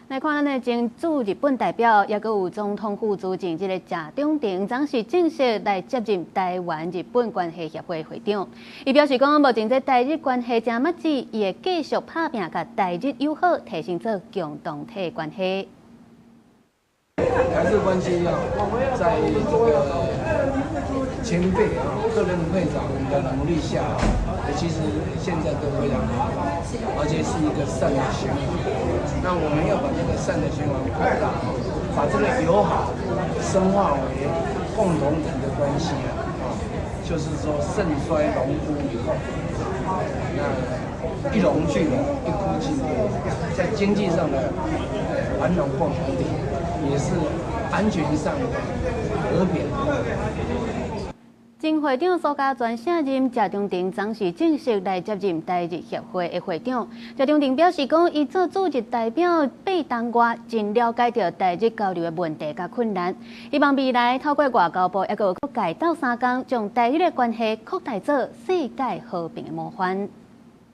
來看咱的前駐日本代表，抑閣有總統府資政這个謝長廷，昨是正式來接任臺灣日本關係協會會長。伊表示講，目前這台日關係誠密切，伊會繼續拍拚，共台日友好提升做共同體關係。台日關係啊，在這個前輩啊，各任會長的努力下，其實現在都非常好，而且是一個善的循環。那我們要把這個善的循環擴大，把這個友好深化為共同體的關係啊，就是說盛衰榮枯與共，那一榮俱榮，一枯俱枯，在經濟上的繁榮共同體，也是安全上的和平。前會長蘇嘉全卸任，謝長廷昨是正式來接任台日協會的會長。謝長廷表示講，伊做駐日代表八冬外，真了解著台日交流的問題佮困難。希望未來透過外交部，抑閣有各界鬥相共，將台日的關係擴大做世界和平的模範。